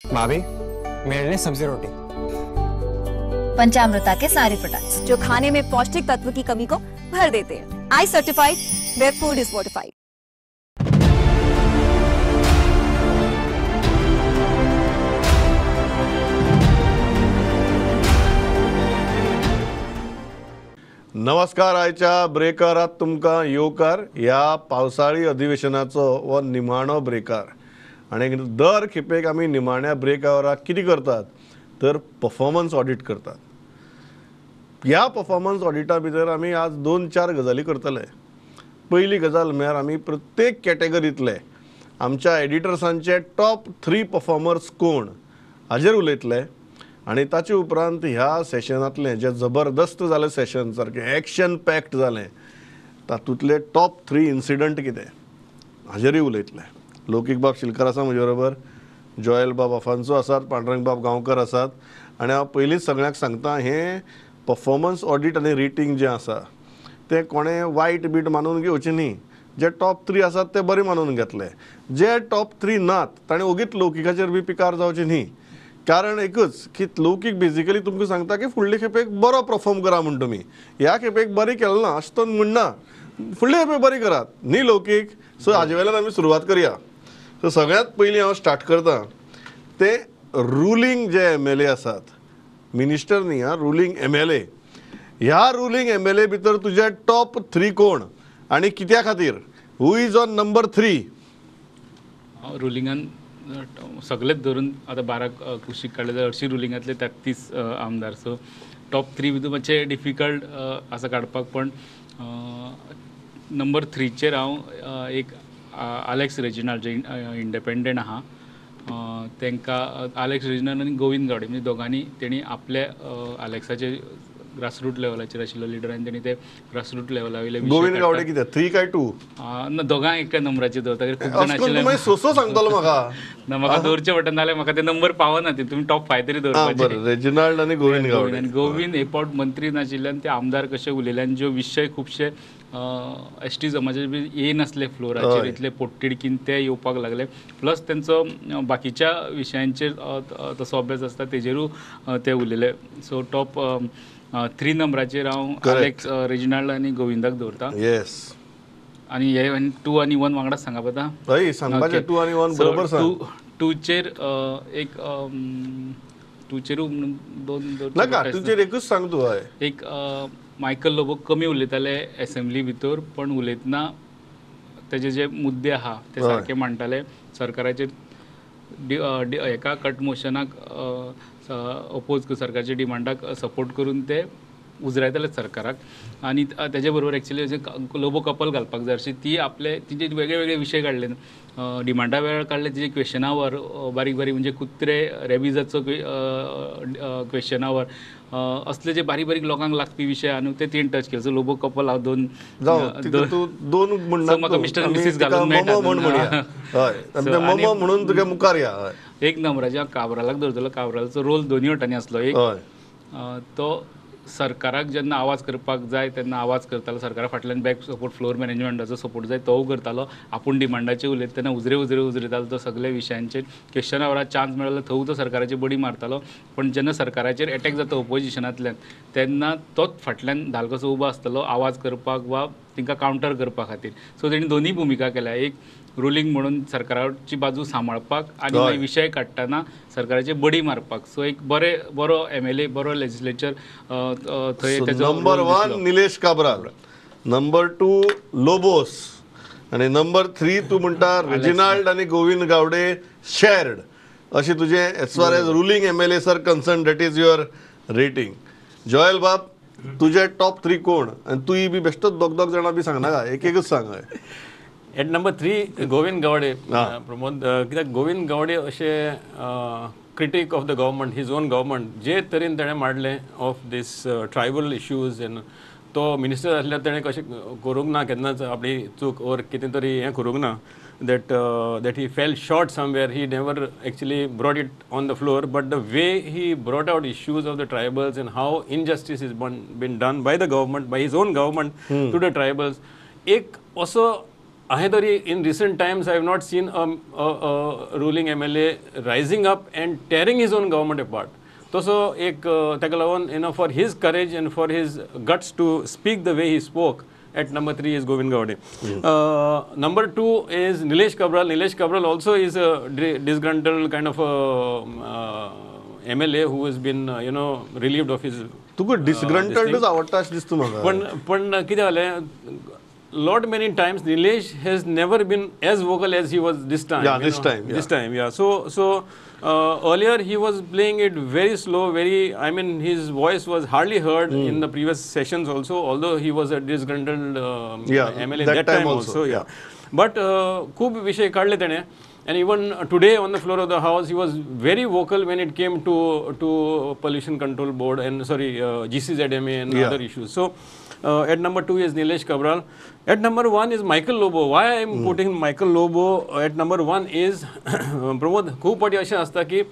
भाभी, मेरे लिए सब्जी रोटी। पंचामृता के सारे प्रोडक्ट्स जो खाने में पौष्टिक तत्व की कमी को भर देते हैं। I certified where food is fortified. नमस्कार. आयच्या ब्रेकारात तुमकां येवकार. ह्या पावसाळी अधिवेशनाचो हो निमाणो ब्रेकार आनी दर खेपेक आमी निमाण्या ब्रेकाराक कितें करतात तर परफॉर्मन्स ऑडिट करतात. ह्या परफॉर्मन्स ऑडिटा भितर आमी आज दोन चार गजाली करतले. पयली गजाल म्हळ्यार आमी प्रत्येक कॅटेगरींतले आमच्या एडिटर्सांचे टॉप 3 परफॉर्मर्स कोण हाजेर उलयतले आनी ताचे उपरांत ह्या सेशनांतलें जें जबरदस्त जालें सेशन, सारकें एक्शन पॅक्ड जालें, तातूंतले टॉप 3 इन्सिडंट कितें हाजेरूय उलयतले. लौकीक बाब शिलकार आसा म्हजे बरोबर, जोएल बाब अफान्सो आसात, पांडुरंग बाब गांवकर आसात. आनी हांव पयलींच सगळ्यांक सांगता, हें परफॉर्मन्स ऑडिट आनी रेटींग जें आसा तें कोणें वायट बीट मानून घेवचें न्ही. जे टॉप 3 आसात ते बरें मानून घेतले, जे टॉप 3 नात ताणें ओगीच लौकिकाचेर बी पिकार जावचें न्ही. कारण एकच की लौकीक बेजिकली तुमकां सांगता की फुडले खेपेक बरो परफॉर्म करा म्हूण. तुमी ह्या खेपेक बरें केलें ना अशें तो म्हणना, फुडले खेपेक बरें करात न्ही लौकीक. सो हाजे वेल्यान आमी सुरवात करया. सो सगळ्यांत पयलीं हांव स्टार्ट करता ते रुलींग जे एम एल ए आसात, मिनिस्टर न्ही आं, रुलींग एम एल ए. ह्या रुलींग एम एल ए भितर तुजे टॉप 3 कोण आनी कित्या खातीर? Who is on number 3? हांव रुलिंगान सगळेच धरून आतां 12 कुशीक काडले जाल्यार हरशीं रुलिंगांतले 33 आमदार. सो टॉप 3 भितर मातशें डिफिकल्ट आसा काडपाक, पण नंबर 3चेर हांव एक आलेक्स रेजिनाल्ड जे इंडिपेंडंट आहा तांकां, आलेक्स रेजिनाल्ड आनी गोविंद गावडे म्हणजे दोगांनी तेणी आपल्या आलेक्साचे ग्रासरूट लेवलाचेर आशिल्लो लिडर आनी तेणी ते ग्रासरूट लेवला वयले गोविंद गावडे कितें 3 काय 2? ना, दोगांक एका नंबराचेर दवरता. खूब जाण आशिल्ले सोसो सांगतलो म्हाका ना, म्हाका दवरचें पडटा, नाल्यार म्हाका ते नंबर पावना. ते तुमी टॉप 5 तरी दवरपाचे. रेजिनाल्ड आनी गोविंद गावडे. आनी गोविंद हे पावट मंत्री नाशिल्ल्यान ते आमदार कशे उलयले आनी ज्यो विशय खुबशे एस टी समाजाचे बी येयनासले फ्लोराचेर, इतले पोटतिडकीन ते येवपाक लागले. प्लस तेंचो बाकीच्या विशयांचेर तसो अभ्यास आसता तेजेरूय ते उलयले. सो टॉप 3 नंबराचेर हांव आलेक्स रेजिनाल्ड आनी गोविंदाक दवरता. येस. आनी हे 2 आनी 1 वांगडाच सांगप आतां? हय, सांगपाचें. 2 आनी 1 बरोबर सांग. 2चेर एक 2चेरूय दोन नाका, 2चेर एकूच सांग तूं. हय, एक मायकल लोबो कमी उलयताले एसेंब्ली भितर, पण उलयतना तेजे जे मुद्दे आहा ते सारके मांडटाले. सरकाराचेर एका कट मोशनाक अपोज, सरकारच्या डिमांडाक सपोर्ट करून ते उजरायताले सरकाराक. आनी तेजे बरोबर एक्चुअली अशें लोबो कपल घालपाक जाय अशी ती आपले तिचे वेगळे वेगळे विशय काडले, डिमांडा वेळार काडले, तिचे क्वेश्चनावर बारीक बारीक म्हणजे कुत्रे रेबिजाचो क्वेश्चनावर असले जे बारीक बारीक लोकांक लागपी विशय आहा न्हू ते तिणें टच केले. सो लोबो कपल हांव दोन दोन म्हणना, म्हाका मिस्टर मिसीस घालून मेळटा म्हणून तुगे मुखार या. एक नंबराचे हांव काब्रालाक दवरतलो. काब्रालाचो रोल दोनूय वटांनी आसलो. एक तो सरकाराक जेन्ना आवाज करपाक जाय तेन्ना आवाज करतालो, सरकारा फाटल्यान बॅक सपोर्ट फ्लोर मॅनेजमेंटाचो सपोर्ट जाय तोय करतालो. आपूण डिमांडाचेर उलयता तेन्ना उजरे उजरे उजरेतालो तो सगळे विशयांचेर. क्वेश्चन आवराक चान्स मेळ्ळो थंय तो सरकाराची बडी मारतालो. पण जेन्ना सरकाराचेर एटॅक जाता ओपोजिशनांतल्यान तेन्ना तोच फाटल्यान धाल कसो उबो आसतलो आवाज करपाक वा तांकां कावंटर करपा खातीर. सो तेणी दोनूय भुमिका केल्या, एक रुलींग म्हणून सरकाराची बाजू सांबाळपाक आनी मागीर विशय काडटना सरकाराची बडी मारपाक. सो एक बरे बरो एम एल ए, बरो लेजिस्लेचर थंय तेजो. Number 1 Nilesh Cabral, number 2 Lobos आनी नंबर 3 तूं म्हणटा रेजिनाल्ड आनी गोविंद गावडे शेर्ड. अशें तुजें as far as ruling M L A are concern that is your rating. Joel बाब, तुजे टॉप 3 कोण? आनी तूंय बी बेश्टोच दोग दोग जाणां बी सांगनाका, एक एकच सांग. At number 3 Govind Gawde. Pramod, कित्याक गोविंद गावडे अशे critic of the government, his own government, जे तरेन ताणें मांडलें of this tribal issues, and तो मिनिस्टर आसल्यार ताणें कशें करूंक ना केन्नाच आपली चूक ओर कितें तरी हें करूंक ना, that that he fell short somewhere. He never actually brought it on the floor, but the way he brought out issues of the tribals and how injustice is been done by the government, by his own government to the tribals, एक असो हांवें तरी in recent times I have not seen a ruling MLA rising up and tearing his own government apart. तसो एक ताका लागून you know for his courage and for his guts to speak the way he spoke, at number 3 is Govind Gawde. Number 2 is Nilesh Cabral. Nilesh Cabral also is a disgruntled kind of MLA who has been you know relieved of his. तुका डिसग्रंटल्डच आवडटा अशें दिसता म्हाका. पण पण कितें जालें, lot many times Nilesh has never been as vocal as he was this time. Yeah, this time. Yeah. This time, yeah. So earlier he was playing it very slow, very, I mean, his voice was hardly heard in the previous sessions also, although he was a disgruntled MLA that time also. Yeah. But खूब विषय काडले तेणे, and even today on the floor of the house he was very vocal when it came to pollution control board and sorry GCZMA and other issues. So at number 2 is Nilesh Cabral. At number 1 is Michael Lobo. Why I am putting Michael Lobo at number 1 is Pramod, खूब फावटी अशें आसता की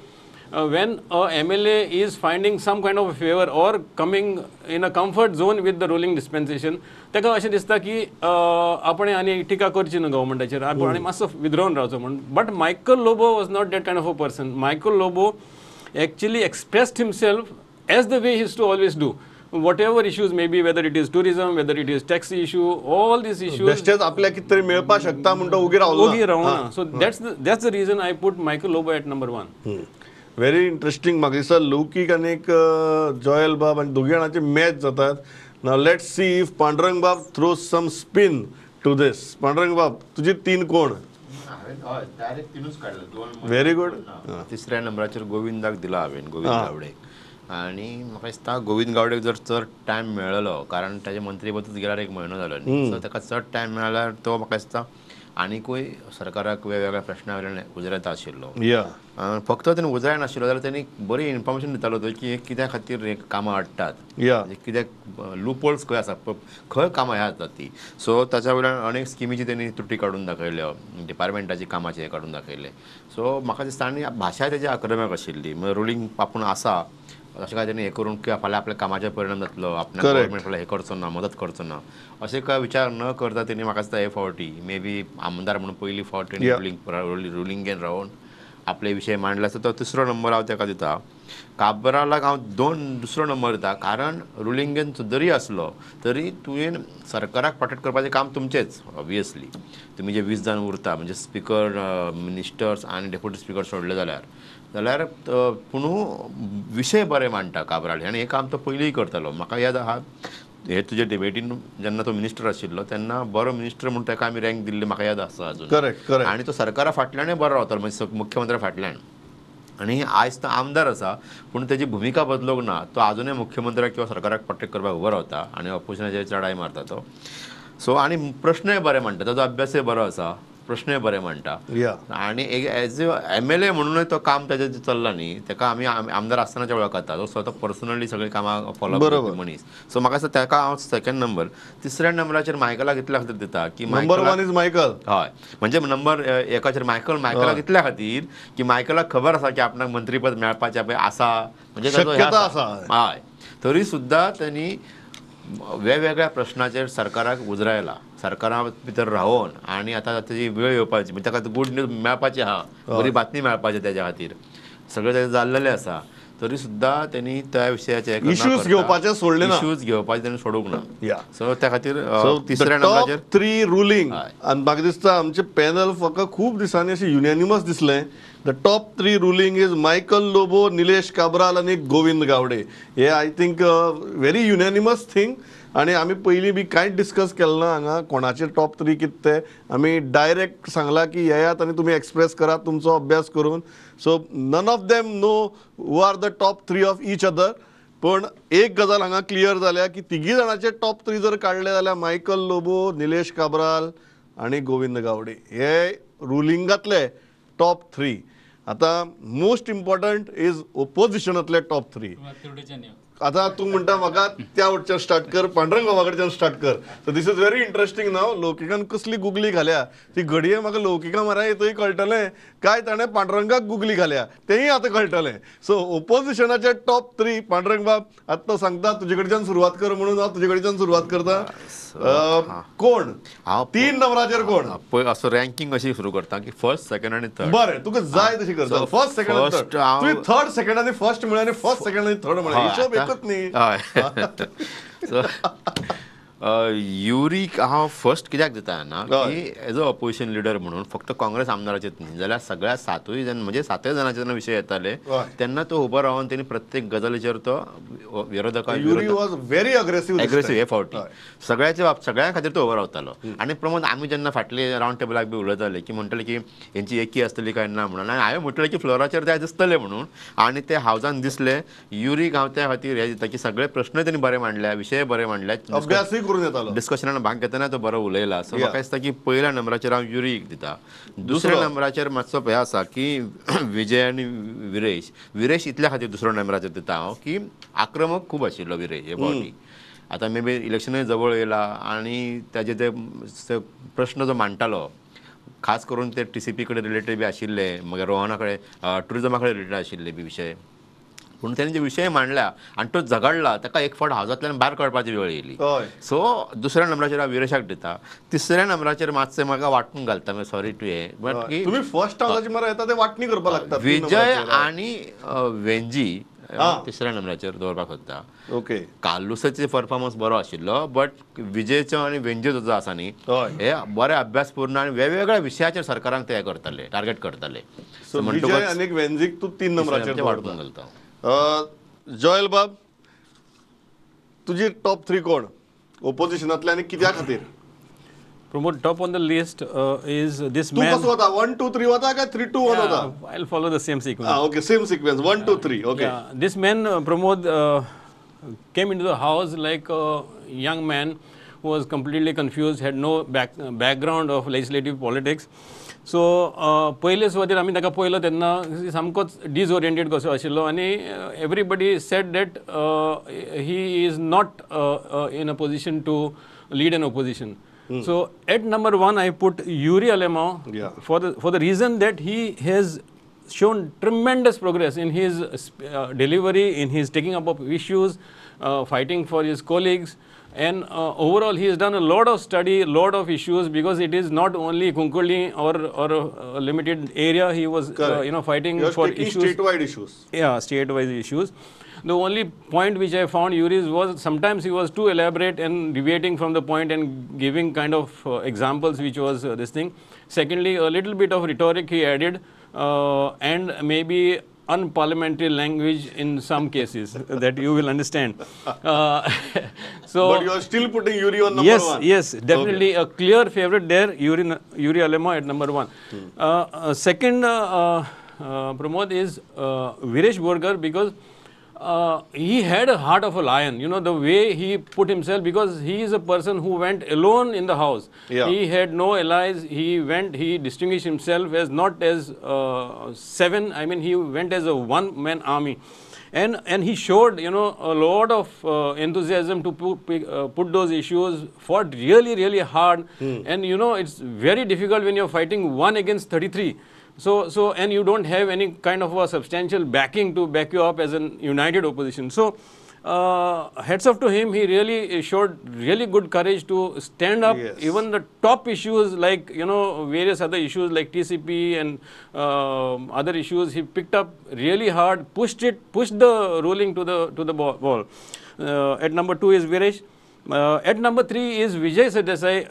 when a MLA is finding some kind of a favor or coming in a comfort zone with the ruling dispensation, ताका अशें दिसता की आपण आनी टिका करची न्हू गव्हर्मेंटाचेर, आपण आनी मातसो विद्रोवन रावचो म्हूण. But Michael Lobo was not that kind of a person. Michael Lobo actually expressed himself as the way he used to always do. Whatever issues may be, whether it is tourism, whether it is tax issue, all these issues. बेश्टेच आपल्याक कितें तरी मेळपाक शकता म्हणून तो उगी रावलो. उगी रावना. So that's the reason I put Michael Lobo at number 1. Very interesting. म्हाका दिसता लौकीक आनी एक जॉयल बाब आनी दोगी जाणांची मॅच जातात. Now let's see if Pandurang Bab throws some spin to this. Pandurang बाब, तुजी 3 कोण? हय, डायरेक्ट 3च काडले. 2 व्हेरी गुड. तिसऱ्या नंबराचेर गोविंदाक दिला हांवें, गोविंद गावडे. आनी म्हाका दिसता गोविंद गावडेक जर चड टायम मेळ्ळो, कारण ताजें मंत्रीपदूच गेल्यार 1 म्हयनो जालो न्ही, सो ताका चड टायम मेळ्ळ्यार तो म्हाका दिसता आनिकूय सरकाराक वेगवेगळ्या प्रश्ना वयल्यान उजरायता आशिल्लो. फक्त तेणें उजराय नाशिल्लो जाल्यार तेणी बरी इन्फॉर्मेशन दितालो तो की कित्या खातीर हे कामां हाडटात, कित्याक लूपहोल्स खंय आसा, खंय कामां ह्या जातात ती. सो ताच्या वयल्यान अनेक स्किमीची तेणी त्रुटी काडून दाखयल्यो, डिपार्टमेंटाची कामाचें हें काडून दाखयलें. सो म्हाका दिसता आनी भाशा तेजी आक्रमक आशिल्ली, म्हणजे रुलींग आपूण आसा अशें काय तेणी हें करून किंवा फाल्यां आपल्या कामाचेर परिणाम जातलो, आपणाक गव्हर्मेंट फाल्यां हें करचो ना, मदत करचो ना, अशें काय विचार न करता तेणी म्हाका दिसता हे फावटी मे बी आमदार म्हणून पयली फावट तेणी रुलिंगेन रावन आपले विशय मांडले आसता. तो तिसरो नंबर हांव ताका दिता. काब्रालाक हांव दुसरो नंबर दिता, कारण रुलिंगेन जरी आसलो तरी तुवें सरकाराक प्रोटेक्ट करपाचें काम तुमचेंच. ऑब्वियसली तुमी जे 20 जाण उरता, म्हणजे स्पिकर, मिनिस्टर्स आनी डेप्युटी स्पिकर सोडले जाल्यार पूण विशय बरे मांडटा काब्राल, आनी हें काम तो पयलींय करतालो. म्हाका याद आहा हे तुजे डिबेटीन जेन्ना तो मिनिस्टर आशिल्लो तेन्ना बरो मिनिस्टर म्हूण ताका आमी रँक दिल्ली म्हाका याद आसा अजून. करेक्ट. आनी तो सरकारा फाटल्यानूय बरो रावतालो, म्हणजे मुख्यमंत्र्या फाटल्यान. आनी आयज तो आमदार आसा पूण तेजी भुमिका बदलूंक ना, तो आजुनूय मुख्यमंत्र्याक किंवा सरकाराक प्रोटेक्ट करपाक उबो रावता आनी ऑपोजिशनाचेर चढाई मारता तो. सो आनी प्रश्नय बरे मांडटा, ताजो अभ्यासय बरो आसा, प्रश्नय बरे मांडटा. आनी एक एज अ MLA म्हणूनय तो काम ताजें चल्लां न्ही, ताका आमी आमदार आसतनाचे वळखता, तो स्वता पर्सनली सगळीं कामां फॉलो करपी मनीस. सो म्हाका दिसता ताका हांव सेकंड नंबर. तिसऱ्या नंबराचेर मायकलाक इतल्या खातीर दिता की नंबर 1 is Michael. हय, म्हणजे नंबर 1 मायकल, मायकलाक इतल्या खातीर की मायकलाक खबर आसा की आपणाक मंत्रीपद मेळपाचें पळय आसा, म्हणजे शक्यता आसा. हय, तरी सुद्दां तेणी वेगवेगळ्या प्रश्नाचेर सरकाराक उजरायला, सरकारा भितर रावन आनी आतां ताजी वेळ येवपाची, म्हणजे ताका गुड न्यूज मेळपाची आहा, बरी बातमी मेळपाची, तेज्या खातीर सगळें तेजें जाल्लेलें आसा, तरी सुद्दां तेणी त्या विशयाचे इश्यूज घेवपाचे सोडले ना, इश्यूज घेवपाचे तेणी सोडूंक ना. सो त्या खातीर तिसऱ्या नंबराचेर 3 रुलींग. आनी म्हाका दिसता आमचें पॅनल फक्त खूब दिसांनी अशें युनॅनिमस दिसलें. The top 3 ruling is Michael Lobo, Nilesh Cabral आनी गोविंद गावडे. हे I think very unanimous thing. आनी आमी पयलीं बी कांयच डिस्कस केलें ना हांगा कोणाचे टॉप 3 कितें ते, आमी डायरेक्ट सांगलां की येयात आनी तुमी एक्सप्रेस करात तुमचो अभ्यास करून. So none of them know who are the top 3 of each other. पण एक गजाल हांगा क्लियर जाल्या की तिगी जाणाचे टॉप 3 जर काडले जाल्यार मायकल लोबो, निलेश काब्राल आनी गोविंद गावडे हे रुलिंगांतले टॉप 3. आतां मोस्ट इम्पॉर्टंट is ओपोजिशनांतले टॉप 3. आतां तूं म्हणटा म्हाका त्या वटच्यान स्टार्ट कर, पांडुरंग बाबा कडच्यान स्टार्ट कर. So this is very interesting. नाव लौकिकान कसली गुगली घाल्या ती घडये म्हाका लौकिका मारा थंय कळटलें, काय ताणें पांडुरंगाक गुगली घाल्या तेंय आतां कळटलें. सो ओपोजिशनाचे टॉप 3 पांडुरंग बाब आतां तो सांगता तुजे कडच्यान सुरवात कर म्हणून हांव तुजे कडच्यान सुरवात करता. कोण 3 नंबराचेर कोण? पळय असो रँकींग अशी सुरू करता की फर्स्ट, सेकंड आनी थर्ड. बरें, तुका जाय तशी करता. फर्स्ट, सेकंड आनी थर्ड. तुवें थर्ड, सेकंड आनी फर्स्ट म्हळ्यार आनी फर्स्ट, सेकंड आनी थर्ड म्हळ्यार हिशोब एकच न्ही. हय. सो युरीक हांव फर्स्ट कित्याक दिता ना की एज अ ऑपोजिशन लिडर म्हणून फक्त काँग्रेस आमदाराचेच न्ही जाल्यार सगळ्या 7 जण म्हणजे 7 जाणांचे जेन्ना विशय येताले तेन्ना तो उबो रावन तेणी प्रत्येक गजालीचेर तो विरोधकां युरी वॉज व्हेरी अग्रेसिव्ह हे फावटी सगळ्याच्या सगळ्यां खातीर तो उबो रावतालो. आनी प्रमोद आमी जेन्ना फाटले रावंड टेबलाक बी उलयताले की म्हणटले की हेंची एकी आसतली काय ना म्हणून, आनी हांवें म्हटलें की फ्लोराचेर ते दिसतले म्हणून, आनी ते हावजान दिसले. युरीक हांव त्या खातीर हें दिता की सगळे प्रश्न तेणी बरे मांडल्या, विशय बरे मांडल्या, अभ्यासूय करून डिस्कशनान भाग घेतना तो बरो उलयला. सो म्हाका दिसता की पयल्या नंबराचेर हांव युरीक दिता. दुसऱ्या नंबराचेर मातसो हें आसा की विजय आनी विरेश. विरेश इतल्या खातीर दुसऱ्या नंबराचेर दिता हांव की आक्रमक खूब आशिल्लो विरेश हे फावटी. आतां मे बी इलेक्शनूय जवळ येयला आनी ताजे ते प्रश्न जो मांडटालो खास करून ते TCP कडेन रिलेटेड बी आशिल्ले, मागीर रोहना कडेन ट्युरिजमा कडेन रिलेटेड आशिल्ले बी विशय, पूण तेणी जे विशय मांडल्या आनी तो झगडला ताका एक फावट हावजांतल्यान भायर काडपाची वेळ येयली. सो दुसऱ्या नंबराचेर हांव विरेशाक दिता. तिसऱ्या नंबराचेर मातशें म्हाका वांटून घालता, सॉरी टू हे बट की तुमी फर्स्ट हावजाची मरे येता ते वांटणी करपाक लागता. विजय आनी वेंजी तिसऱ्या नंबराचेर दवरपाक सोदता. ओके, कार्लुसाचो परफॉर्मन्स बरो आशिल्लो बट विजयचो आनी वेंजीचो जो आसा न्ही हे बरे अभ्यासपूर्ण आनी वेगवेगळ्या विशयाचेर सरकाराक ते करताले, टार्गेट करताले. सो विजय आनी वेंजीक तूं 3 नंबराचेर वांटून घालता. जॉयल बाब, तुजी टॉप 3 कोण ओपोजिशनांतले आनी कित्या खातीर? Pramod, top on the list is this man. तू कसो वता? 1 2 3 वता काय 3 2 1 वता? I'll follow the same sequence. Okay, same sequence. 1 2 3. Okay. This man, Pramod, came into the house like a young man who was completely confused, had no background of legislative politics. So, पयले सुवातेर आमी ताका पळयलो तेन्ना सामकोच disoriented कसो आशिल्लो आनी everybody said that he is not in a position to lead an opposition. So at number 1 I put Yuri Alemao for the reason that he has shown tremendous progress in his delivery, in his taking up of issues, fighting for his colleagues, and overall he has done a lot of study, lot of issues, because it is not only Cuncolim or a limited area. He was fighting for issues, statewide issues. Yeah, statewide issues. The only point which I found Yuri's was sometimes he was too elaborate and deviating from the point and giving kind of examples which was this thing. Secondly, a little bit of rhetoric he added, and maybe unparliamentary language in some cases that you will understand. So, but you are still putting Yuri on number 1. Yes, definitely. Okay. A clear favorite there, Yuri Alemao at number 1. Second, Pramod, is Viresh Borkar, because he had a heart of a lion, you know, the way he put himself, because he is a person who went alone in the house. Yeah. He had no allies. He went, he distinguished himself as not as 7, I mean, he went as a one-man army. And he showed, you know, a lot of enthusiasm to put those issues, fought really, really hard. And, you know, it's very difficult when you're fighting 1 against 33. So, and you don't have any kind of a substantial backing to back you up as an united opposition. So, hats off to him. He really showed really good courage to stand up. Yes. Even the top issues like, you know, various other issues like TCP and other issues, he picked up really hard, pushed the ruling to the ball. At number 2 is Viresh. At number 3 is Vijay Sardesai.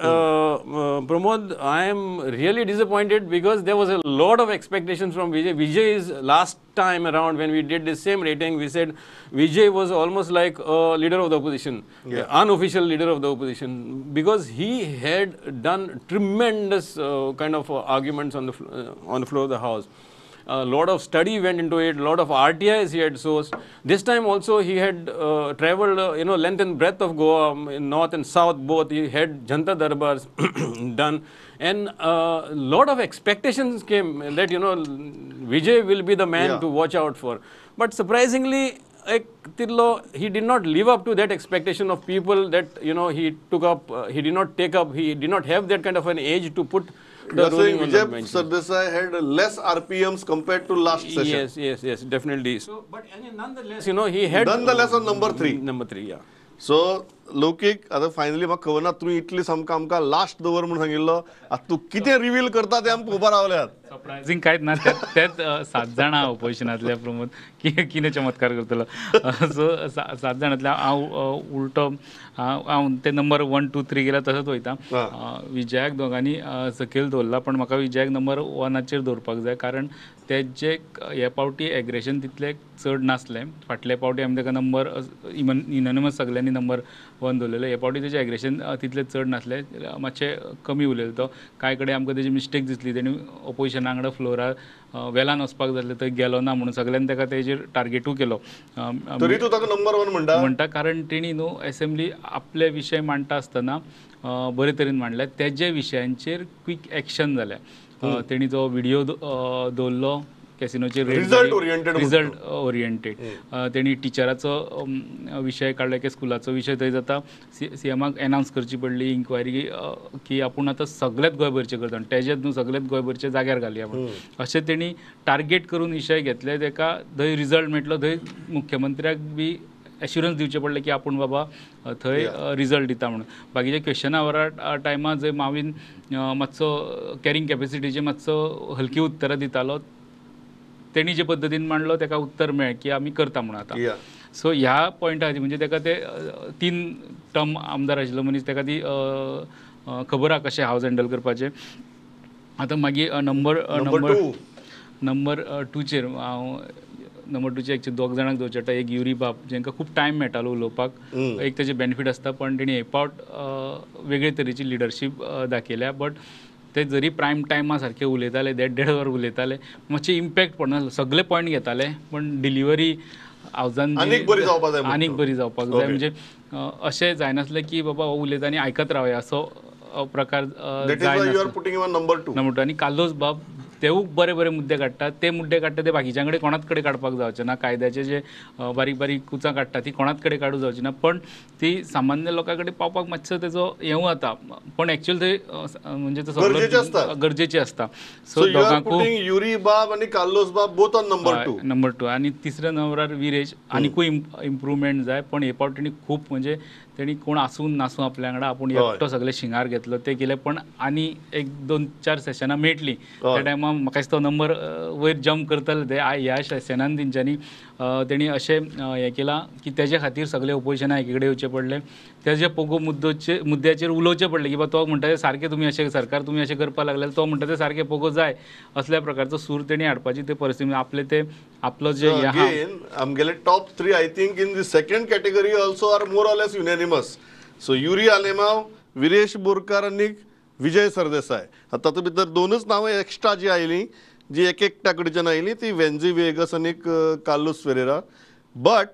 Pramod, I am really disappointed because there was a lot of expectations from Vijay. Vijay's last time around when we did the same rating, we said Vijay was almost like a leader of the opposition, unofficial leader of the opposition, because he had done tremendous kind of arguments on the floor of the house. A lot of study went into it, a lot of RTIs he had sourced. This time also he had travelled, you know, length and breadth of Goa, in north and south both. He had Janta Darbars done. And a lot of expectations came that, you know, Vijay will be the man to watch out for. But surprisingly, एक तितलो he did not live up to that expectation of people that you know he took up, he did not take up, he did not have that kind of an age to put the ruling on the Vijay bench. Sardesai had less RPMs compared to last session. Yes, yes, yes, definitely. So, but nonetheless, you know, he had... Nonetheless on number 3. Number 3, yeah. So, लौकीक आतां finally म्हाका खबर ना तुवें इतली सामको आमकां last दवर म्हूण सांगिल्लो, आतां तूं कितें रिवील करता तें आमकां उबा रावल्यात. सरप्रायझींग कांयच ना, तेच 7 जाणां ऑपोजिशनांतल्या प्रमोद कितें चमत्कार करतलो. सो 7 जाणांतल्या हांव उल्टो हांव ते नंबर 1 2 3 गेल्या तसोच वयता. विजयाक दोगांनी सकयल दवरला, पण म्हाका विजयाक नंबर 1 दवरपाक जाय, कारण तेजे हे पावटी एग्रेशन तितलें चड नासलें. फाटले पावटी आमी ताका नंबर युनानिमस सगल्यांनी नंबर 1 दवरलेले, हे पावटी तेजें एग्रेशन तितलें चड नासलें, मातशें कमी उलयलें तो. कांय कडेन आमकां तेजी मिस्टेक दिसली, तेणी ओपोजिशना वांगडा फ्लोरार वेलान वचपाक जाल्लें थंय गेलो ना म्हणून सगल्यांनी ताका तेजेर टार्गेटूय केलो. तरी तूं ताका नंबर 1 म्हणटा म्हणटा, कारण तेणी न्हू एसेंब्ली आपले विशय मांडटा आसतना बरे तरेन मांडले, तेजे विशयांचेर क्वीक एक्शन जालें. तेणी जो व्हिडियो दवरलो कॅसिनोचेर, रिजल्ट ओरिएंटेड, तेणी टिचराचो विशय काडलो की स्कुलाचो विशय थंय जाता, सीएमाक एनावन्स करची पडली इन्क्वायरी की आपूण आतां सगळेच गोंयभरचें करता आनी तेजेच न्हू सगळेच गोंयभरचे जाग्यार घालया म्हणून, अशें तेणी टार्गेट करून विशय घेतले. तेका थंय रिजल्ट मेळटलो, थंय मुख्यमंत्र्याक बी एश्युरन्स दिवचें पडलें की आपूण बाबा थंय रिजल्ट दिता म्हणून. बाकीच्या क्वेश्चना वरा टायमार जंय मावीन मातसो कॅरिंग कॅपेसिटीचे मातसो हलकी उत्तरां दितालो, तेणी जे पद्दतीन मांडलो ताका उत्तर मेळ्ळें की आमी करता म्हणून आतां. सो ह्या पॉयंटा खातीर म्हणजे ताका ते 3 टर्म आमदार आशिल्लो मनीस, ताका ती खबर आहा कशें हावज हँडल करपाचें. आतां मागीर नंबर नंबर नंबर 2चेर हांव नंबर 2चेर एक्चुअली 2 जाणांक दवरचें पडटा. एक युरी बाब, जांकां खूब टायम मेळटालो उलोवपाक, एक तेजे बेनिफीट आसता, पण तेणी हे पावट वेगळे तरेची लिडरशीप दाखयल्या. बट ते जरी प्रायम टायमा सारके उलयताले, देड देड वर उलयताले, मातशें इम्पॅक्ट पडनासलो, सगळे पॉयंट घेताले पण डिलिव्हरी हावजान आनीक बरी जावपाक जाय. म्हणजे अशें जायनासलें की बाबा हो उलयता आनी आयकत रावया असो प्रकार जायनासलो. नंबर 2 आनी कार्लोस बाब तेवूय बरे बरे मुद्दे काडटा, ते मुद्दे काडटा ते बाकीच्या कडेन कोणाच कडेन काडपाक जावचे ना, कायद्याचे जे बारीक बारीक कुचां काडटा ती कोणाच कडेन काडूं जावची ना, पण ती सामान्य लोकां कडेन पावपाक मातसो तेजो हेवूं जाता, पण एक्चुअली थंय म्हणजे तो सगळो गरजेचें आसता. सो दोगांकूय युरी बाब आनी कार्लोस बाब बोथ ऑन नंबर 2. नंबर 2 आनी तिसऱ्या नंबरार विरेश, आनिकूय इम्प्रूवमेंट जाय, पण हे पावट तेणी खूब म्हणजे तेणी कोण आसून नासूं आपल्या वांगडा आपूण एकटो सगळे शिंगार घेतलो ते केले, पण आनी 1 2 4 सेशनां मेळटलीं त्या टायमार म्हाका दिसता नंबर वयर जम्प करतले ते. ह्या सेशनान तेंच्यांनी तेणी अशें हें केलां की तेजे खातीर सगळे ओपोजिशना एकी कडेन येवचें पडलें, तेजे पोगो मुद्द्याचेर उलोवचें पडलें की बाबा तो म्हणटा ते सारकें तुमी अशें सरकार तुमी अशें करपाक लागले, तो म्हणटा ते सारकें पोगो जाय, असल्या प्रकारचो सूर तेणी हाडपाची ते परिस्थिती आपले ते आपलो जे आमगेले top 3 I think in the second category also are more or less unanimous. So Yuri Alemao, Viresh Borkar आनी विजय सरदेसाय. आतां तातूंत भितर 2च नांवां एक्स्ट्रा जी आयलीं, जी एक एकट्या कडच्यान आयलीं ती वेन्झी वेगस आनी कार्लोस फेरेरा. बट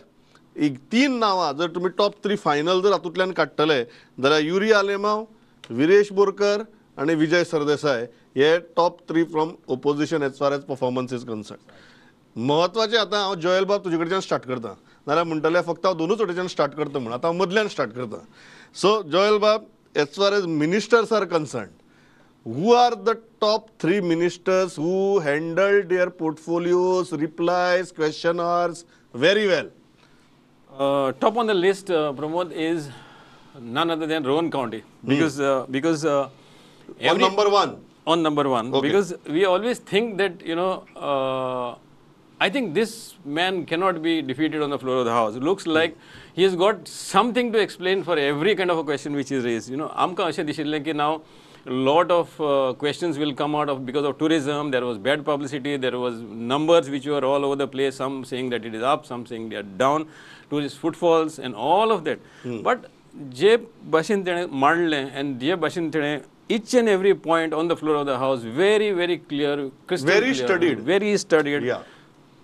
एक 3 नांवां जर तुमी टॉप 3 फायनल जर हातूंतल्यान काडटले जाल्यार युरी आलेमाव, विरेश बोरकर आनी विजय सरदेसाय हे top 3 from opposition as far as performance is concern. म्हत्वाचें आतां हांव जोएल बाब तुजे कडच्यान स्टार्ट करता, नाजाल्यार म्हणटलें फक्त हांव दोनूच वटेच्यान स्टार्ट करता म्हूण, आतां हांव मदल्यान स्टार्ट करता. सो जोएल बाब, as far as ministers are concerned, who are the top 3 ministers who handled their portfolios, replies, questionnaires very well? Top on the list, Pramod, is none other than Rohan Khaunte. Because, because on number 1. On number 1. Okay. Because we always think that, you know, I think this man cannot be defeated on the floor of the house. It looks like he has got something to explain for every kind of a question which is raised. You know, amka ashe dishille ki now a lot of questions will come out of because of tourism. There was bad publicity, there was numbers which were all over the place, some saying that it is up, some saying they are down, tourist footfalls and all of that. But je bhashen tene mandle and je bhashen tene each and every point on the floor of the house, very, very clear, crystal very clear, studied. Very studied. Yeah.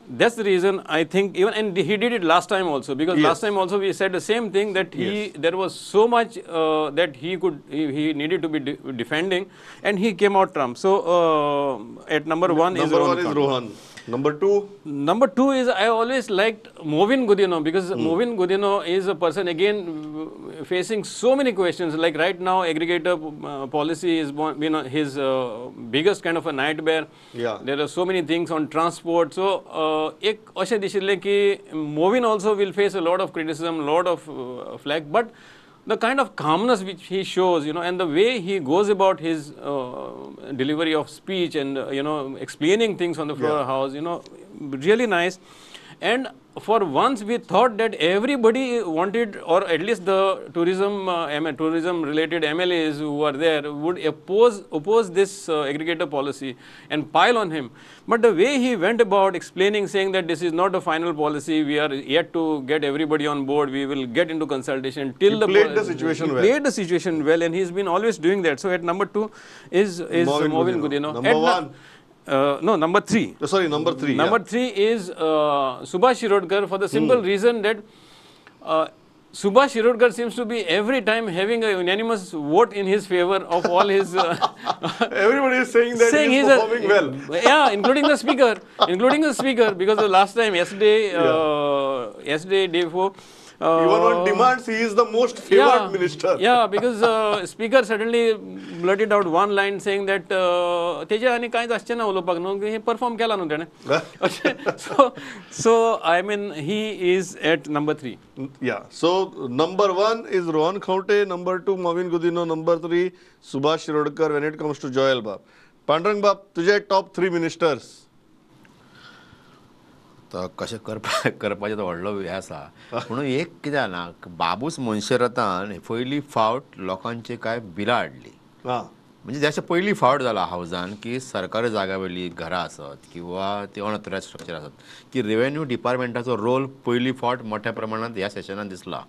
That's the reason I think even, and he did it last time also, because yes. last time also we said the same thing, that he, yes. there was so much that he could, he needed to be defending, and he came out trump. So at number one is Rohan. Is Rohan. Number 2? Number 2 is I always liked Mauvin Godinho, because Mauvin Godinho is a person again facing so many questions. Like right now, aggregator policy is been his biggest kind of a nightmare. Yeah. There are so many things on transport. So, ek ashe dishille ki Mauvin also will face a lot of criticism, lot of flack, but the kind of calmness which he shows, you know, and the way he goes about his delivery of speech and, you know, explaining things on the floor of the house, you know, really nice. And for once we thought that everybody wanted, or at least the tourism, tourism related MLAs who are there would oppose this aggregator policy and pile on him. But the way he went about explaining, saying that this is not a final policy, we are yet to get everybody on board, we will get into consultation till he played the situation well. Played the situation well, and he's been always doing that. So at number 2 is Mauvin Godinho. Number 1. No, number 3. Sorry, number 3. Number 3 is Subhash Shirodkar, for the simple reason that Subhash Shirodkar seems to be every time having a unanimous vote in his favor of all his... Everybody is saying that he is performing well. Yeah, including the speaker. Including the speaker, because the last time, yesterday, day before... Even on demands, he is the most favored minister. Yeah, because speaker suddenly blurted out one line saying that Teja ani kainch asche na ulopak nu he perform kela nu tene. So I mean, he is at number 3. Yeah. So number 1 is Rohan Khaunte, number 2 Mauvin Godinho, number 3 Subhash Shirodkar. When it comes to Joel Bab, Pandurang Bab, tujhe top 3 ministers. कशें करपाचें तो व्हडलो हें आसा. पूण एक कितें जालां, बाबूस मोन्सेरातान पयली फावट लोकांचे कांय बिलां हाडली. म्हणजे जशें पयली फावट जाला हावजान की सरकारी जाग्या वयली घरां आसत किंवा ती अनऑथरायज स्ट्रक्चर आसत की रेवेन्यू डिपार्टमेंटाचो रोल पयली फावट मोठ्या प्रमाणांत ह्या सेशनान दिसला.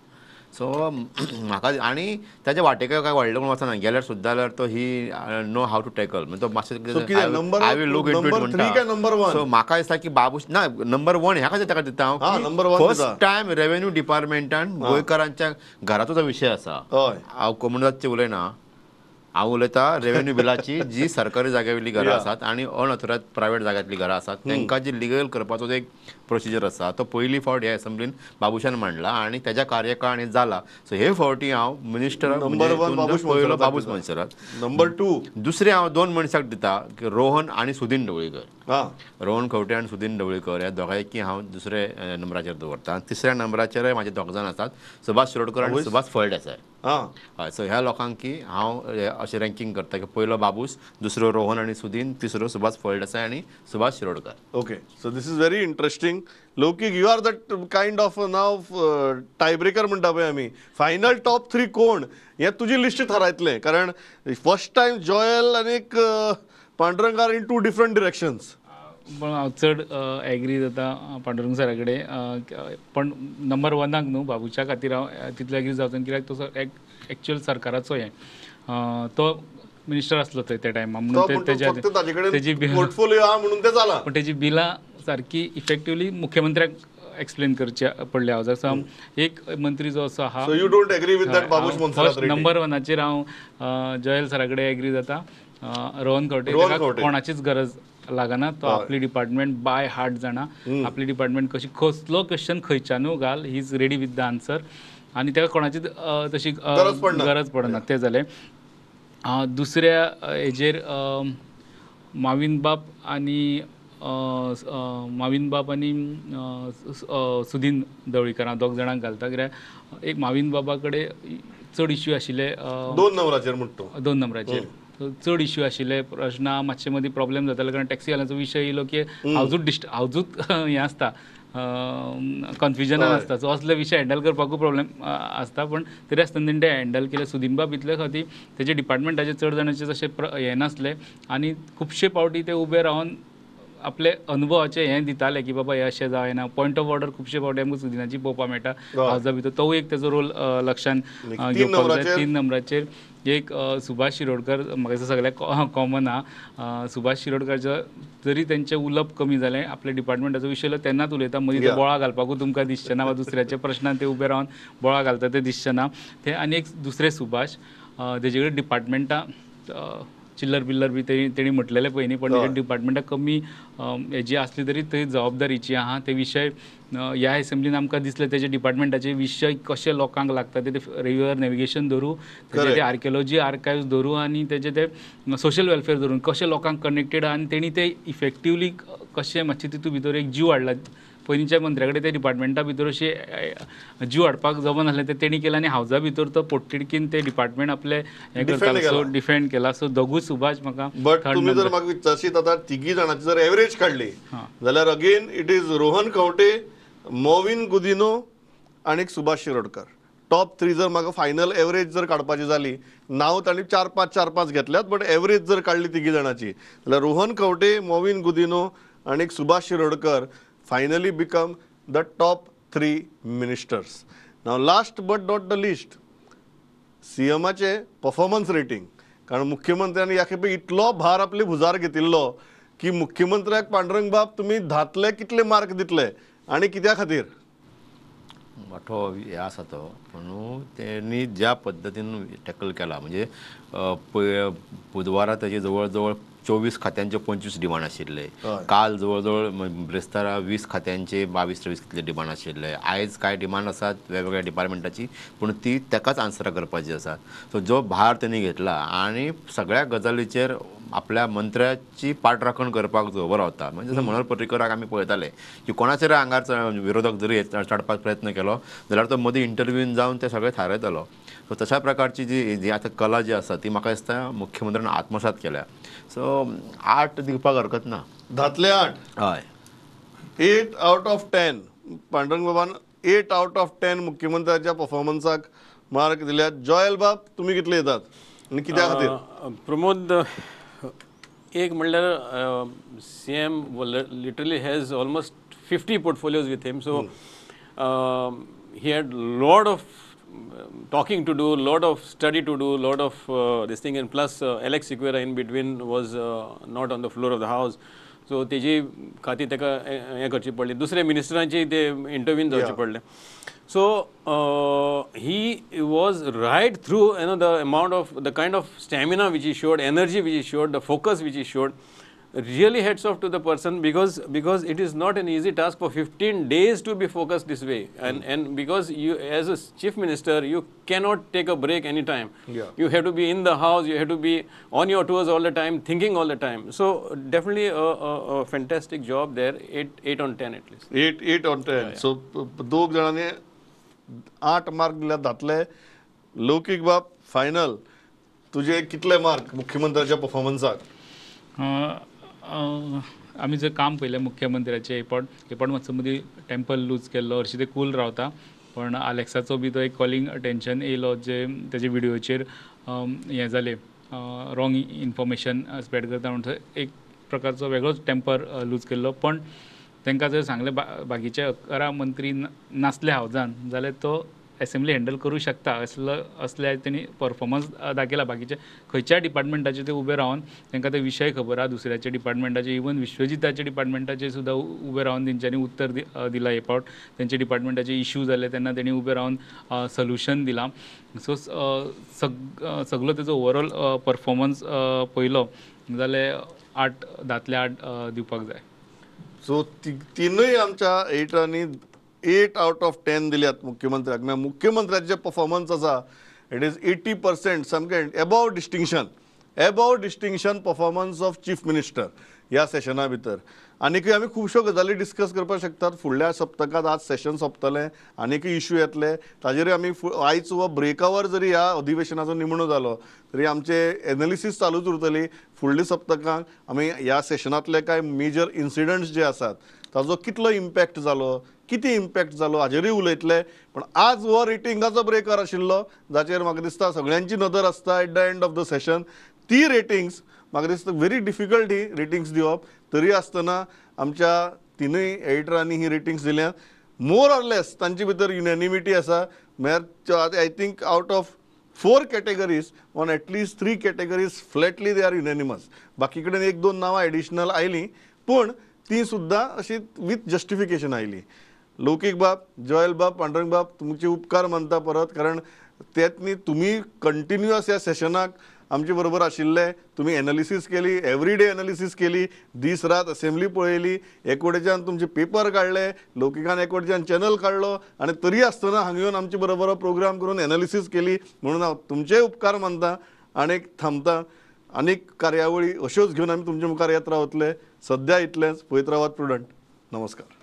सो म्हाका आनी ताच्या वाटेक काय व्हडलें कोण वचना गेल्यार सुद्दां जाल्यार तो he know how to tackle, म्हणजे तो मातशें I will look into it म्हणटा. सो म्हाका दिसता की बाबूश ना नंबर 1 ह्या खातीर ताका दिता हांव. फर्स्ट टायम रेवेन्यू डिपार्टमेंटान गोंयकारांच्या घराचो जो विशय आसा, हांव कोमुनिदादचें उलयना, हांव उलयता रेवेन्यू बिलाची, जी सरकारी जाग्या वयलीं घरां आसात आनी अनऑथरायज प्रायवेट जाग्यांतलीं घरां आसात तांकां जी लिगल करपाचो एक प्रोसिजर आसा तो पयली फावट ह्या एसेंब्लीन बाबूशान मांडला आनी ताच्या कार्यकाळ हें जाला. सो हे फावटी हांव मिनिस्टर पयलो बाबूश मोन्सेरात. नंबर 2 दुसरें हांव 2 मनशाक दिता की रोहन आनी सुदीन ढवळीकर. रोहन खंवटे आनी सुदीन ढवळीकर ह्या दोगांयकी हांव दुसरे नंबराचेर दवरता. तिसऱ्या नंबराचेरय म्हाजे दोग जाण आसात, सुभाष शिरोडकर आनी सुभाष फळदेसाय. हय, सो ह्या लोकांकी हांव अशें रँकींग करता की पयलो बाबूस, दुसरो रोहन आनी सुदीन, तिसरो सुभाष फळदेसाय आनी Subhash Shirodkar. Okay, so this is very interesting. Loukik, you are that kind of now tie breaker म्हणटा पळय आमी. फायनल टॉप 3 कोण हें तुजी लिस्ट थारायतलें, कारण फर्स्ट टायम जॉयल आनी Pandurang are in 2 different directions. पण हांव चड एग्री जाता पांडुरंग सरा कडेन, पण नंबर 1 न्हू बाबूच्या खातीर हांव तितलो एग्री जावचो कित्याक तो एक्चुअल सरकाराचो हें तो मिनिस्टर आसलो थंय त्या टायमार, म्हणून तेजी पोर्टफोलिओ आहा म्हणून तें जालां. पण तेजी बिलां सारकी इफेक्टिवली मुख्यमंत्र्याक एक्सप्लेन करचे पडले हांव. जसो एक मंत्री जो असो आहा, so you don't agree with that Babush Monserrate? Number 1 हांव जॉयल सरा कडेन एग्री जाता. रोहन खंवटे कोणाचीच गरज लागना, तो आपली डिपार्टमेंट बाय हार्ट जाणा, आपली डिपार्टमेंट कशी कसलो क्वेश्चन खंयच्यानू घाल, he is ready with the answer आनी ताका कोणाचीच तशी गरज पडना. तें जालें. दुसऱ्या हेजेर माविन बाब आनी सुदीन ढवळीकर हांव दोग जाणांक घालता, कित्याक एक माविन बाबा कडेन चड इश्यू आशिल्ले 2 नंबराचेर म्हणटा, 2 नंबराचेर चड इश्यू आशिल्ले प्रश्न मातशे मदीं प्रॉब्लेम जाताले, कारण टॅक्सी वाल्यांचो विशय येयलो की हावजूच हावजूच हें आसता, कन्फ्युजनान आसता. सो असले विशय हँडल करपाकूय प्रॉब्लेम आसता, पण तरी आसतना तेणें ते हँडल केले. सुदीन बाब इतले खातीर तेजे डिपार्टमेंटाचे चड जाणांचे तशें हें नासलें आनी खुबशे फावटी ते उबे रावन आपले अनुभवाचे हें दिताले की बाबा हें अशें जायना. पॉयंट ऑफ ऑर्डर खुबशे फावटी आमकां सुदिनाची पळोवपाक मेळटा हावजा भितर, तोवूय एक तेजो रोल लक्षान घेवपाक जाय. 3 नंबराचेर एक सुभाष शिरोडकर, म्हाका दिसता सगळ्याक कॉमन आहा. सुभाष शिरोडकराचो जरी तेंचें उलोवप कमी जालें, आपल्या डिपार्टमेंटाचो विशय येयलो तेन्नाच उलयता, मदीं ते बोळा घालपाकूय तुमकां दिसचें ना वा दुसऱ्याच्या प्रश्नान ते उबे रावन बोळा घालता ते दिसचें ना. ते आनी एक दुसरे सुभाष तेजे कडेन डिपार्टमेंटां चिल्लर बिल्लर बी तेणी म्हटलेलें पयलीं, पण तेजे डिपार्टमेंटाक कमी हेजी आसली तरी थंय जबाबदारीची आहा. ते विशय ह्या एसेंब्लीन आमकां दिसले तेजे डिपार्टमेंटाचे विशय कशे लोकांक लागता, ते रिवर नेविगेशन धरूं, तेजे ते आर्किओलॉजी आर्कायव्स धरूं आनी तेजे ते सोशल वेलफेअर धरून कशे लोकांक कनेक्टेड आनी तेणी ते इफेक्टिवली कशें मातशें तितूंत भितर एक जीव हाडला. पयलींच्या मंत्र्या कडेन ते डिपार्टमेंटा भितर अशें जीव हाडपाक जमनासलें, ते तेणी केलें आनी हावजा भितर तो पोटतिडकीन ते डिपार्टमेंट आपलें हें करतालो, सो डिफेंड केला. सो दोगूय सुभाष म्हाका. बट तुमी जर म्हाका विचारशीत आतां तिगी जाणांची जर एवरेज काडली जाल्यार again it is Rohan Khaunte, Mauvin Godinho आनी सुभाष शिरोडकर. टॉप 3 जर म्हाका फायनल एवरेज जर काडपाची जाली, नांव तांणी 4 5 4 5 घेतल्यात, बट एवरेज जर काडली तिगी जाणांची जाल्यार रोहन खंवटे, मोविन गुदिनो आनी Subhash Shirodkar finally become the top 3 ministers. Now last but not the least, सीएमाचे performance rating. कारण मुख्यमंत्र्यांनी ह्या खेपे इतलो भार आपले भुजार घेतिल्लो की मुख्यमंत्र्याक पांडुरंग बाब तुमी धातले कितले मार्क दितले आनी कित्या खातीर? मोठो हे आसा तो, पूण तेणी ज्या पद्दतीन टॅकल केला, म्हणजे बुधवारा तेजे जवळ जवळ 24 खात्यांचे 25 डिमांड आशिल्ले, काल जवळ जवळ ब्रेस्तारा 20 खात्यांचे 22-23 कितले डिमांड आशिल्ले, आयज कांय डिमांड आसात वेगवेगळ्या डिपार्टमेंटाची, पूण ती ताकाच आन्सरां करपाची आसात. सो जो भार तेणी घेतला आनी सगळ्या गजालीचेर आपल्या मंत्र्याची पाठराखण करपाक जो उबो रावता, म्हणजे जसं मनोहर पर्रीकराक आमी पळयताले की कोणाचेर आंगार विरोधक जरी चडपाक प्रयत्न केलो जाल्यार तो मदीं इंटरव्यून जावन ते सगळें थारायतालो. सो तशा प्रकारची जी जी आतां कला जी आसा ती म्हाका दिसता मुख्यमंत्र्यान आत्मसात केल्या. सो 8 दिवपाक हरकत ना, धातले 8. हय, 8 आउट ऑफ 10 पांडुरंग बाबान 8 आउट ऑफ 10 मुख्यमंत्र्याच्या परफॉर्मन्साक मार्क दिल्यात. जॉयल बाब तुमी कितले येतात आनी कित्या खातीर? प्रमोद, एक म्हणल्यार CM literally has almost 50 portfolios with him, so he had lot of talking to do, lot of study to do, lot of this thing, and plus Alex Sequeira in between was not on the floor of the house, so तेजी खातीर ताका हें करची पडली, दुसरे मिनिस्टरांची ते इंटरव्यून जावचे पडले. So he was right through, you know, the amount of, the kind of stamina which he showed, energy which he showed, the focus which he showed, really hats off to the person, because it is not an easy task for 15 days to be focused this way, and because you as a chief minister you cannot take a break any time. Yeah. You have to be in the house, you have to be on your toes all the time, thinking all the time. So definitely a fantastic job there. 8 on 10 at least. 8 on 10. Yeah. So दोग जाणांनी 8 mark दिल्या धातले. लौकीक बाब, final तुजे कितले mark मुख्यमंत्र्याच्या परफॉर्मन्साक? आमी जर काम पळयलें मुख्यमंत्र्याचें, एपाट मातसो मदीं टेम्पल लूज केल्लो, हरशीं ते कूल रावता, पण आलेक्साचो बी तो एक कॉलिंग अटेन्शन येयलो, जे तेजे विडियोचेर हें जालें, रॉंग इन्फॉर्मेशन स्प्रेड करता म्हण थंय एक प्रकारचो वेगळोच टेम्पर लूज केल्लो. पण तांकां जर सांगलें बाकीचे 11 मंत्री नासले हावजान जाल्यार तो एसेंब्ली हँडल करूं शकता असलो असल्या तेणी परफॉर्मन्स दाखयला. बाकीचे खंयच्याय डिपार्टमेंटाचे ते उबे रावन तांकां ते विशय खबर आहा, दुसऱ्याच्या डिपार्टमेंटाचे, इवन विश्वजिताच्या डिपार्टमेंटाचे सुद्दां उबे रावन तेंच्यांनी उत्तर दिलां. हे फावट तेंच्या डिपार्टमेंटाचे इश्यू जाले तेन्ना तेणी उबे रावन सोल्युशन दिलां. सो सगलो तेजो ओवरऑल परफॉर्मन्स पळयलो जाल्यार 8 धातले 8 दिवपाक जाय. सो तिनूय आमच्या एडिटरांनी 8 आउट ऑफ 10 दिल्यात मुख्यमंत्र्याक. म्हळ्यार मुख्यमंत्र्याचे परफॉर्मन्स आसा it is 80% सामकें above distinction, above distinction performance of chief minister ह्या सेशना भितर. आनीकय आमी खुबश्यो गजाली डिस्कस करपाक शकतात फुडल्या सप्तकांत. आज सेशन सोंपतलें, आनीकय इश्यू येतले, ताजेरूय आमी आयज हो ब्रेकावर जरी ह्या अधिवेशनाचो निमणो जालो तरी आमचे एनालिसीस चालूच उरतली. फुडल्या सप्तकांत आमी ह्या सेशनांतले कांय मेजर इन्सिडंट्स जे आसात ताजो कितलो इम्पॅक्ट जालो, कितें इम्पॅक्ट जालो हाजेरूय उलयतले. पण आज हो रेटिंगाचो ब्रेकर आशिल्लो जाचेर म्हाका दिसता सगळ्यांची नदर आसता at the end of the session. ती रेटिंग्स म्हाका दिसता व्हेरी डिफिकल्ट ही रेटिंग्स दिवप, तरी आसतना आमच्या तिनूय एडिटरांनी ही रेटिंग्स दिल्या. मोर ऑर लेस तांचे भितर युनॅनिमिटी आसा. म्हळ्यार I think out of 4 categories on at least 3 categories flatly they are unanimous. बाकी कडेन 1-2 नांवां एडिशनल आयलीं पूण ती सुद्दां अशी विथ जस्टिफिकेशन आयली. लौकीक बाब, जॉयल बाब, पांडुरंग बाब, तुमचे उपकार मानता परत, कारण त्यातनी तुमी कंटिन्युअस ह्या सेशनाक आमचे बरोबर आशिल्ले. तुमी एनालिसीस केली, एवरीडे एनालिसीस केली, दीस रात असेंब्ली पळयली, एकवटेच्यान तुमचे पेपर काडले, लौकिकान एकवटेच्यान चॅनल काडलो आनी तरी आसतना हांगा येवन आमचे बरोबर प्रोग्राम करून एनालिसीस केली म्हणून हांव तुमचेय उपकार मानता आनी थांबता. आनीक कार्यावळी अश्योच घेवन आमी तुमचे मुखार येत रावतले. सद्या इतलेंच. पळयत रावात प्रुडंट. नमस्कार.